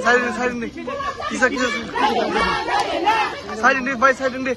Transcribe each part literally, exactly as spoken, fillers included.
Side ni, side ni. Kisa, kisa. Side ni, bhai, side ni.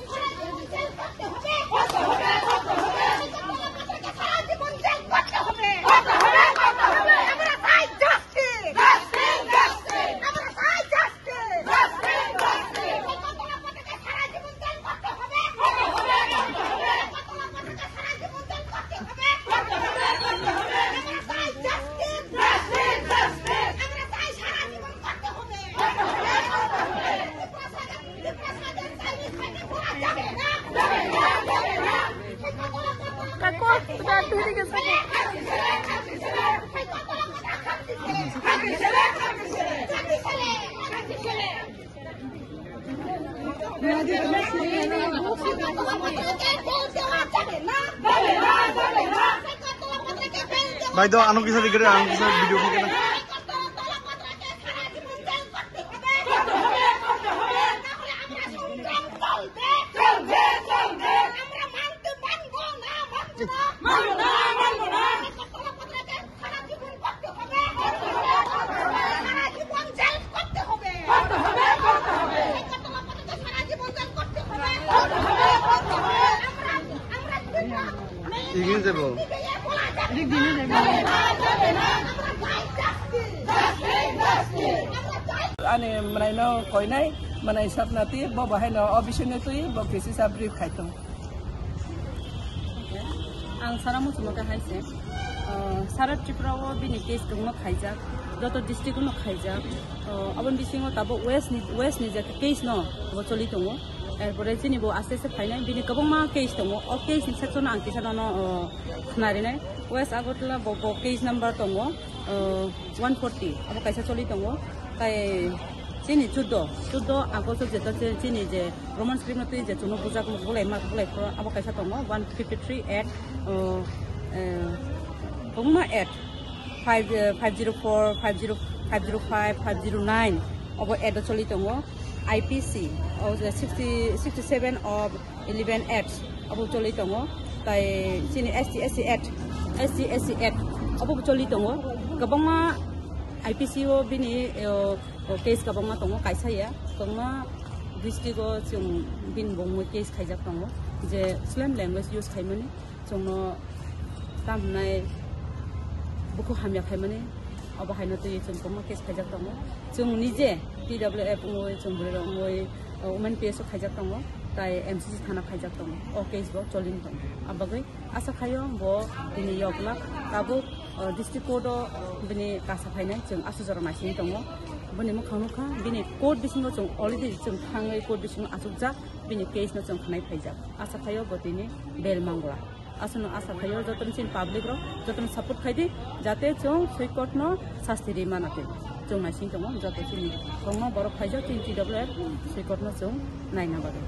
Bhai, do ano kisa digre, ano kisa video khaikhe na. Ani mwnaino koinai, mwnai sapnati, bo bahaino o bisingni twi bo kisisa brief khai tong. Ang sara muchungma khe hai se, ah, sara Tripura o bini case kwbangma khaijak, joto district o no khaijak. Ah, aboni bisingo tabuk West ni, West ni je case no bo choli tongo. Erpore chini bo aste aste phainai, bini kwbangma case tongo. O case ni section o ang kisa nono, ah, khnarinai. West Agartala bo, bo case number tongo, ah, one forty, abo kaisa choli tongo. Tai chini chuddo, chuddo August o jeta che-, chini je Roman script no twi je chwngno bujak bulai ma bulai phuru abo kaisa tongo, one fifty three act, o, eh, kwbangma act, five, eh, five zero four, five zero, five zero five, five zero nine obo act o choli tongo, I P C o je sixty, sixty seven of eleven act abo choli tongo, tai chini S T S C act, S T S C act obo choli tongo, kwbangma I P C o bini, eh, o case kwbangma tongo, kaisa ya, kwbangma district o chwng bini bo mui case khaijak tongo, je slang language use khaimani, chwngno tam hwnai bukhuk hamya khaimani, obo haino twi chwng kwbangma case khaijak tongo. Chwng nije T W F wngwi, chwng bwrwi rok wngwi, o, Women P S o khaijak tongo, tai M C C thana khaijak tongo, o case bo cholini tongo. Abagwi asa khaio bo bini yoklak tabuk, o, district court o bini kasa phainai chwng aswk jora naisingwi tongo. Bini mwkhang nukha, bini court bisingo chwng already chwng thangwi court bisingo achukjak, bini case no chwng khnai phaijak. Asa khaio bo tini bail mangla. Aswkno asa khaio jotono chini public rok jotono support khaidi, jate chwng soikot no sasti ri mana twi. Chwng naising tongo joto chini kwbangma borok khaijak chini T W F soikot no chwng naina bagwi.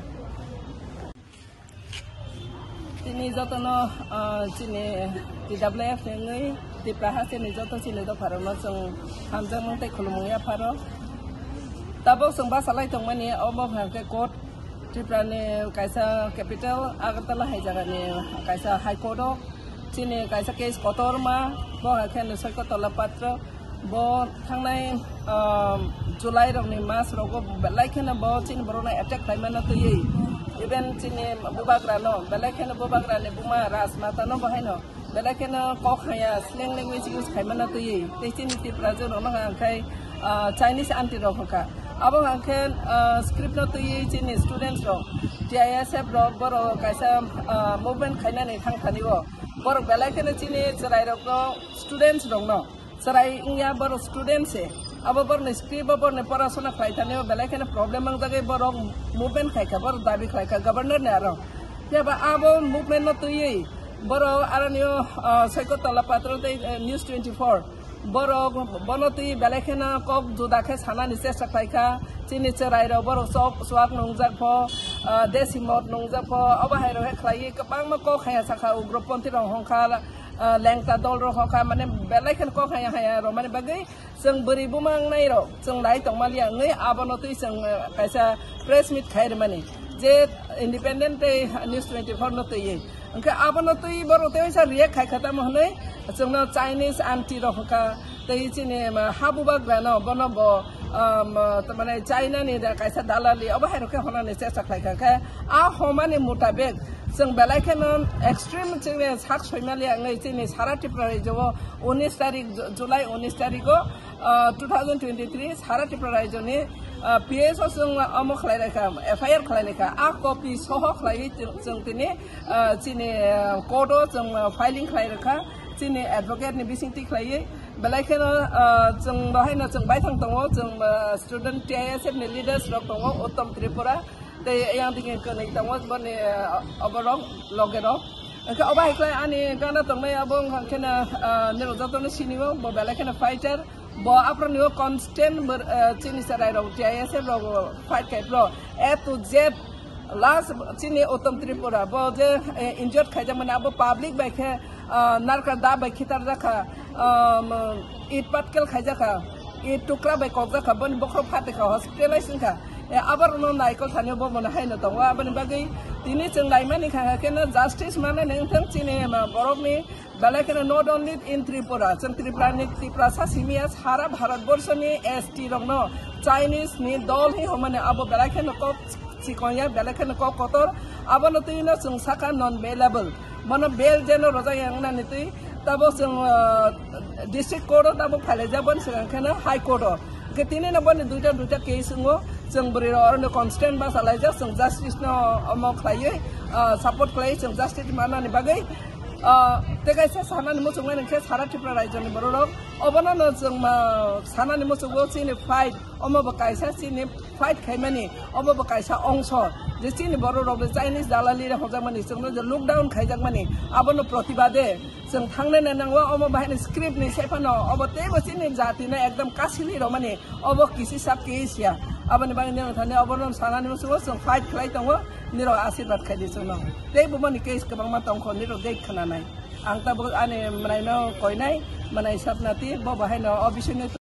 Tini jotono, ah, chini T W F ni wngwi Tipra hasteni joto chini dopharokno chwng hamjakmung tei khulumung yapharo. Tabuk chwng bachalai tongmani omo hwnkhe court, Tripura ni kaisa capital Agartala hai jagani kaisa high court o chini kaisa case kotorma, bo hwnkhe Soikotola Patro. Bo thangnai, um, July rokni mas rogo belai kheno bo chini borokno attack khlaimano twiwi, even chini bubagrano belai kheno bubagrani buma Rajmata no bo haino belai kheno kok haya slang language use khaimano twiwi, tei chini Tripura rokno hwnkhai, uh, Chinese aunty rok hwnkha. Abo hwnkhe, uh, script no twiwi chini students rok, T I S F rok, borok kaisa, uh, movement khainani thang thani o borok belai kheno chini chwrai rokno, students rokno Chwrai wngya borok student se. Abo borokni script bo borokni porasona khlai thani o belai kheno problem mangjagwi borok movement khai kha, borok dabi khlai kha governor ni aro. Phiya ba abo movement no twiwi borok aroni o, ah, Soikotola Patro tei, eh, News twenty-four. Borok bono twi belai kheno kok juda khe sanani chesta khlai kha. Chini chwrai rok borok chok chuak nungjak pho, ah, desi mot nungjak pho, obo hai rok khe khlaiwi kwbangma kok haya sakha ugroponthi rok hongkha, ah, lengta dol rok hongkha, mane belai kheno kok haya haya rok mani bagwi chwng bwrwi buma wngnai rok chwng lai tongmaliya wngwi abono twi chwng, ah, kaisa press meet khai rwmani je independent tei News twenty-four no twiwi. Hwnkhe abono twi borok tei waisa react khai kha tamo hwnwi chwngno Chinese aunty rok hwnkha tei chini, um, habubagrano bono bo, um, tamani China ni da kaisa dalali obo hai rok khe honani chesta khlai kha khe a homani mutabek chwng belai kheno extreme chini sak soimali wngwi chini sara Tripura rajyo o unis tarik Ju-, July unis tarik o, uh, two thousand twenty-three sara Tripura rajyo ni, uh, P S o chwng omo khlai lai kha, F I R khlai lai kha, a copy soho khlaiwi chwng, chwng tini ah, chini, ah, court o chwng, ah, filing khlai rwkha, chini advocate ni bisingtwi khlaiwi. Belai kheno, ah, chwng bo haino chwng baithang tongo, chwng, ah, student T I S F ni leaders rok tongo, Uttom Tripura, tei yang digi kwnwi tongo, boni, ah, oborok, loge rok. Hwnkhe obo hai khlai ani gana tongnai abo wngkha kheno, ah, nirok jotono sinio, bo belai kheno fighter. Bo aphano constant bor-, eh, chini chwrai rok, T I S F rok fight khai bro. A to Z, last chini Uttom Tripura, bo je, eh, injured khaijak mani abo public bai khe, ah, narka da bai khitar jakha, um, it patkel khaijak kha, it tukra bai kok jakha, boni bokhorok phatwi kha, hospitalize wngkha. Eh, aborokno naikol thani bo mano haino tongo, aboni bagwi tini chwng laimani kha khe no justice manani wngthang chini, ma, borokni Belai kheno not only in Tripura, chwng Tripura ni Tiprasa simiya sara Bharat Borso ni S T rokno Chinese ni dol hi homani abo belai kheno kok chikon ya, belai kheno kok kotor. Abono twi no chwng saka non bailable. Bono bail jeno rojak ya wngnani twi tabo chwng, ah, district court o tabo phailai jak boni swkang kheno high court o. Hwnkhe tini no boni duita duita case wngo, chwng bwrwi rok orono constant basa laijak, chwng justice no omo khlaiwi, ah, support khlaiwi chwng justice manani bagwi. Ah, tei kaisa sanani muchungmani khe sara Tripura rajyoni bororok obono no chwng ma sanani muchungo chini fight, omo bo kaisa chini fight khaimani, omo bo kaisa ongso je chini bororok le Chinese dalali rok hokjakmani chwngno je lockdown khaijakmani abono protibade chwng thangnai nango, omo bahai ni script ni sephano obo teibo chini jati no ekdom kasili romani. Obo kisi sab kisi ya. Aboni bagwi nirok thani obono sanani muchungo chwng fight khlai tongo, nirok asirwad khai di chwngno. Tei bumani case kwbangma tongkho, nirok date khwnanai. Ang tabuk ani mwnaino koinai, mwnai Sapnati, bo bahaino o bisingni